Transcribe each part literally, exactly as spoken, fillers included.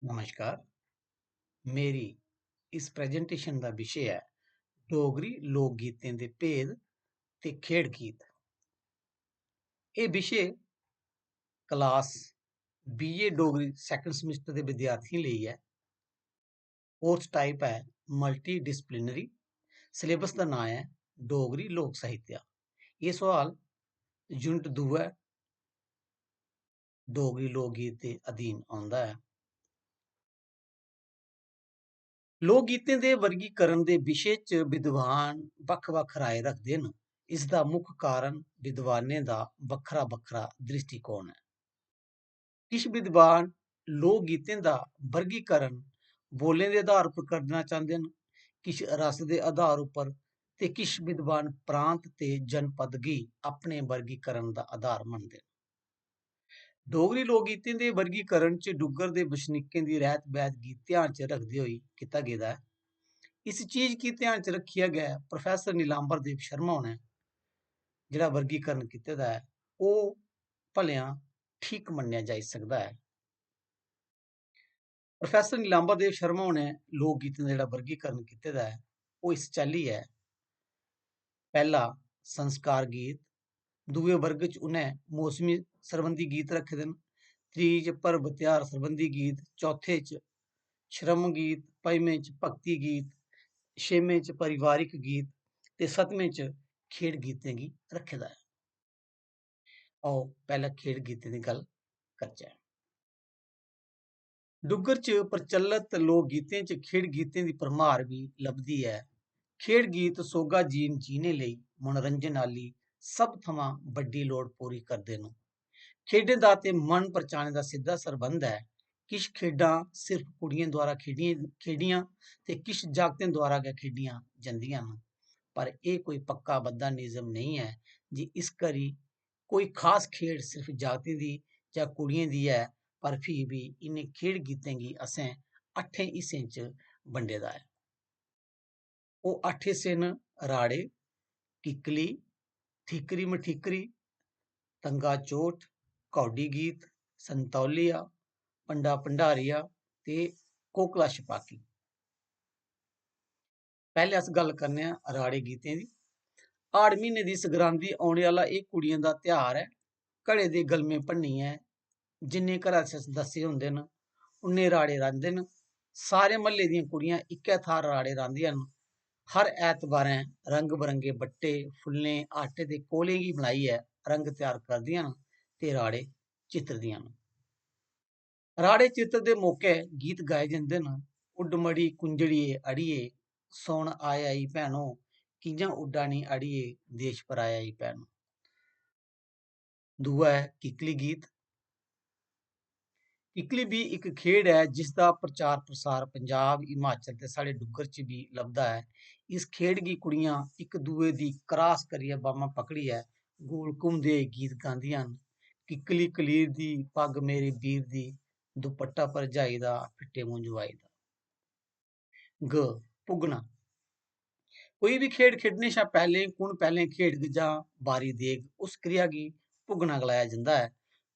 नमस्कार, मेरी इस प्रेजेंटेशन दा विशे ऐ डोगरी लोक गीतें दे भेद ते खेड गीत। एह् विशे class BA Dogri second semester दे विद्यार्थियें लेई ऐ। कोर्स टाइप ऐ मल्टी डिसिप्लिनरी। सिलेबस दा नांऽ ऐ डोगरी लोक साहित्य। एह् सोआल यूनिट दो ऐ, डोगरी लोक गीत दे अधीन औंदा ऐ। लोक गीतें दे वर्गीकरण दे विशे च विद्वान बक्ख-बक्ख राय रखदे न। इसदा मुक्ख कारण विद्वानें दा बक्खरा-बक्खरा दृष्टिकोण ऐ। किश विद्वान लोक गीतें दा वर्गीकरण बोलें दे आधार उप्पर करना चांह्दे न, किश रस दे आधार उप्पर ते किश विद्वान प्रांत ते जनपद गी अपने वर्गीकरण दा आधार मनदे न। डोगरी लोक गीतें दे वर्गीकरण च डुग्गर दे बसनीकें दी रैह्त-बैह्त गी ध्यान च रखदे होई कीता गेदा ऐ। इस चीज गी ध्यान च रक्खियै गै प्रोफेसर नीलांबर देव शर्मा होरें जेह्ड़ा वर्गीकरण कीते दा ऐ, ओह् भलेआं ठीक मन्नेआ जाई सकदा ऐ। प्रोफेसर नीलांबर देव शर्मा होरें लोक गीतें दा जेह्ड़ा वर्गीकरण कीते दा ऐ, ओह् इस चाल्ली ऐ। पैह्ला संस्कार गीत, दूए वर्ग च उ'नें मौसमी सरबंधी गीत रक्खे दे न, त्री च पर्व त्यहार सरबंधी गीत, चौथे च श्रम गीत, पंजमें च भक्ति गीत, छेमें च पारिवारिक गीत ते सतमें च खेड गीतें गी रक्खे दा ऐ। आओ, पैह्लें खेड गीतें दी गल्ल करचै। डुग्गर च प्रचलत लोक गीतें च खेड गीतें दी भरमार बी लभदी ऐ। खेड गीत सोहगा जीन जीने लेई मनोरंजन आह्ली सब थमां बड्डी लोड़ पूरी करदे न। खेडें दा ते मन परचाने दा सिद्धा सरबंध ऐ। किश खेडां सिर्फ कुड़ियें द्वारा खेडियां, खेडियां ते किश जागतें द्वारा गै खेडियां जंदियां न। पर एह् कोई पक्का बद्धा निजम नेईं ऐ जे इस करी कोई खास खेड सिर्फ जागतें दी जां कुड़ियें दी ऐ, पर फ्ही बी इ'नें खेड गीतें गी असें अट्ठें हिस्सें च बंडे दा ऐ। ओह् अट्ठ हिस्से न राड़े, किक्कली, ठीकरी मठीकरी, तंगा चोट, कौडी गीत, संतौलिया, पंडा भंडारिया ते कोकला छपाकी। पैह्लें अस गल्ल करने आं राड़े गीतें दी। हाड़ म्हीने दी संगरांदी औने आह्ला एह् कुड़ियें दा तेहार ऐ। घड़े दे गलमे भन्नियै जिन्ने घरा च सदस्य होंदे न, उन्ने राड़े रांह्दे न। सारे म्हल्ले दियां कुड़ियां इक्कै थाह्र राड़े रांह्दियां न। हर ऐतबारें रंग-बरंगे बट्टे, फुल्लें, आटे दे कोलें गी बनाइयै रंग त्यार करदियां न ते राड़े चित्रदियां न। राड़े चित्र दे मौके गीत गाए जंदे न, "उड्ड मड़ी कुंजड़िये अड़िये, सौन आया ई भैनो, कि'यां उड्डा नी अड़िये, देश पराया ई भैनो।" दूआ ऐ किकली गीत। किकली बी इक खेढ ऐ जिसदा प्रचार प्रसार पंजाब, हिमाचल ते साढ़े डुग्गर च बी लभदा ऐ। इस खेढ गी कुड़ियां इक दुए दी cross करियै बाह्मां पकड़ियै गोल घुमदे होई गीत गांदियां न। किकली कलीर दी, पग्ग मेरे बीर दी, दुपट्टा भरजाई दा, फिट्टे मूंह् जुआई दा। ग, पुग्गना। कोई बी खेढ खेढने शा पैह्लें कु'न पैह्लें खेढग जां बारी देग, उस क्रिया गी पुग्गना गलाया जंदा ऐ।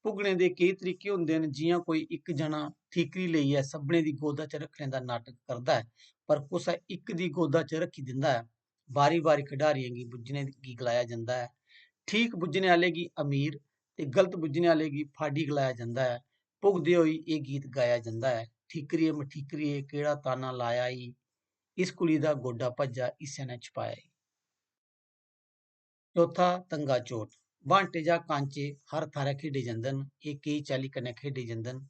पुग्गने दे केई तरीके होंदे न, जि'यां कोई इक जना ठीकरी लेइयै सभनें दी गोदा च रक्खने दा नाटक करदा ऐ, पर कुसै इक दी गोदा च रक्खी दिंदा ऐ। बारी-बारी खढारियें गी बुज्झने गी गलाया जंदा ऐ। ठीक बुज्झने आह्ले गी अमीर ते गलत बुज्झने आह्ले गी फाडी गलाया जंदा ऐ। पुगदे होई एह् गीत गाया जंदा ऐ, "ठीकरिये मठीकरिये केह्ड़ा ताना लाया ई, इस कुड़ी दा गोडा भज्जा इस्सै ने छपाया ई।" चौथा तंगा चोट। बांटे जां कांचे हर थाह्रै खेढे जंदे न। एह् केई चाल्ली कन्नै खेढे जंदे न।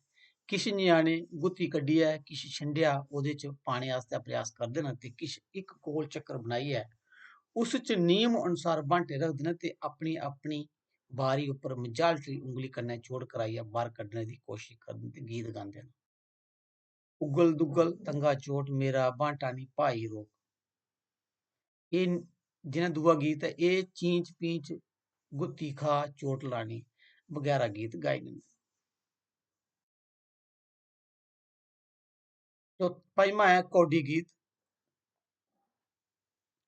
किश ञ्याणे गुत्ती कड्ढियै, किश छंडेआ ओह्दे च पाने आस्तै प्रयास करदे न ते किश इक गोल चक्कर बनाइयै उस च नियम अनुसार बांटे रखदे न ते अपनी-अपनी बारी उप्पर मझालटी उंगली कन्नै चोट कराइयै बाह्र कड्ढने दी कोशश करदे न ते गीत गांदे न। उग्गल दुग्गल तंगा चोट, मेरा बांटा निं भाई रोक। एह् न-, जि'यां दूआ गीत ऐ, एह् चींच पींच गुत्ती खा चोट लानी बगैरा गीत गाई लैंदे। तो पंजमा ऐ कौडी गीत।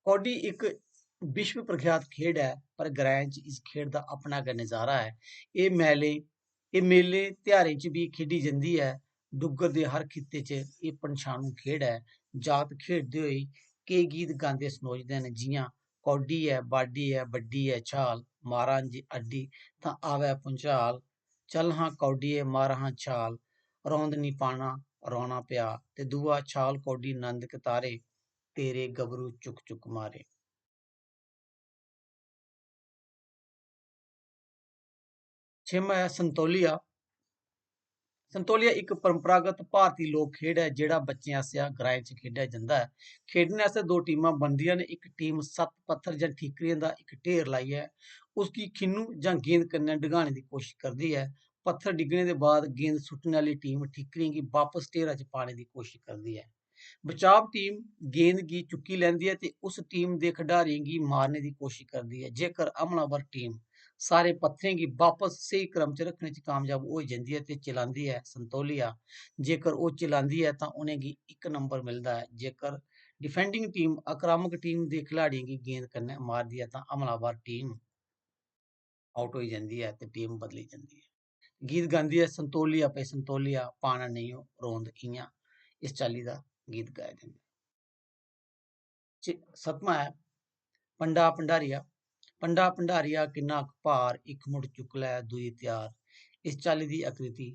कौडी इक विश्व प्रख्यात खेढ ऐ, पर ग्राएं च इस खेढ दा अपना गै नजारा ऐ। एह् मेले, एह् मेले, तेहारें च बी खेढी जंदी ऐ। डुग्गर दे हर खित्ते च एह् पन्छानू खेढ ऐ। जागत खेढदे होई केई गीत गांदे सनोचदे न, जि'यां कौडी ऐ, बाडी ऐ, बड्डी ऐ छाल, मारां जी अड्डी तां आवै भुंचाल, चल हां कौडिये, मार हां छाल, रौंद निं पाना, रौना पेआ, ते दूआ छाल कौडी नंद कतारे, तेरे गबरू चुक चुक मारे। छेमा ऐ संतोलिया। संतोलिया इक परंपरागत भारती लोक खेढ ऐ, जेह्ड़ा बच्चें आसेआ ग्राएं च खेढेआ जंदा ऐ। खेढने आस्तै दो टीमां बनदियां न। इक टीम सत्त पत्थर जां ठीकरियें दा इक ढेर लाइयै उसगी खिन्नू जां गेंद कन्नै डगाने दी कोशश करदी ऐ। पत्थर डिग्गने दे बाद गेंद सुट्टने आह्ली टीम ठीकरियें गी बापस ढेरा च पाने दी कोशश करदी ऐ। बचाव टीम गेंद गी चुक्की लैंदी ऐ ते उस टीम दे खढारियें गी मारने दी कोशश करदी ऐ। जेकर हमलावर टीम सारे पत्थरें गी बापस स्हेई क्रम च रक्खने च कामयाब होई जंदी ऐ ते चलांदी ऐ संतोलिया, जेकर ओह् चलांदी ऐ तां उ'नेंगी इक नंबर मिलदा ऐ। जेकर डिफेंडिंग टीम आक्रामक टीम दे खिलाड़ियें गी गेंद कन्नै मारदी ऐ तां हमलावर टीम आउट होई जंदी ऐ ते टीम बदली जंदी ऐ। गीत गांदी ऐ संतोलिया पे संतोलिया, पाना नेईं ओ रोंद इ'यां। इस चाल्ली दा गीत गाया जंदा ऐ। च-, सतमां ऐ पंडा भंडारिया। पंडा भंडारिया किन्ना कुभार, इक मुठ चुक्क लै दूई त्यार। इस चाल्ली दी आकृति,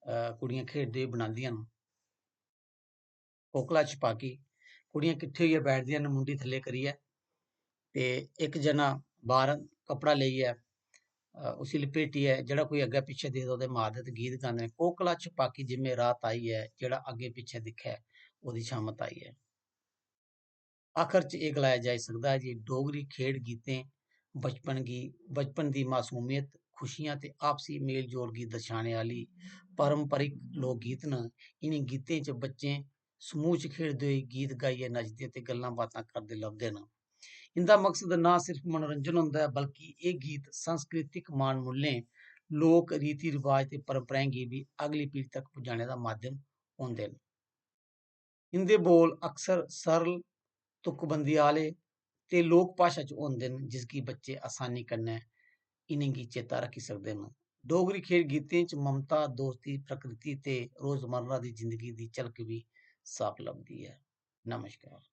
अ, कुड़ियां खेढदे होई बनांदियां न। कोकला छपाकी, कुड़ियां किट्ठे होइयै बैठदियां न मुंडी थल्ले करियै, ते इक जना बाह्र कपड़ा लेइयै, अ, उसी लपेटियै जेह्ड़ा कोई अग्गें पिच्छें दिखदा ओह्दे मारदे ते गीत गांदे न, "कोकला छपाकी जिम्मे रात आई ऐ, जेह्ड़ा अग्गें पिच्छें दिक्खै ओह्दी शामत आई ऐ।" आखर च एह् गलाया जाई सकदा ऐ जे डोगरी खेढ गीतें बचपन गी, बचपन दी मासूमियत, खुशियां ते आपसी मेल-जोल गी दर्शाने आह्ली पारंपरिक लोक गीत न। इ'नें गीतें च बच्चें समूह च खेढदे होई गीत गाइयै नचदे ते गल्लां-बातां करदे लभदे न। इं'दा मकसद ना सिर्फ मनोरंजन होंदा ऐ, बल्कि एह् गीत सांस्कृतिक मान-मुल्लें, लोक रीति-रिवाज ते परंपराएं गी बी अगली पीढ़ी तक पुजाने दा माध्यम होंदे न। इं'दे बोल अक्सर सरल, तुकबंदी आह्ले ते लोक भाशा च होंदे न, जिसगी बच्चे असानी कन्नै इ'नेंगी चेता रक्खी सकदे न। डोगरी खेढ गीतें च ममता, दोस्ती, प्रकृति ते रोजमर्रा दी जिंदगी दी झलक बी साफ लभदी ऐ। नमस्कार।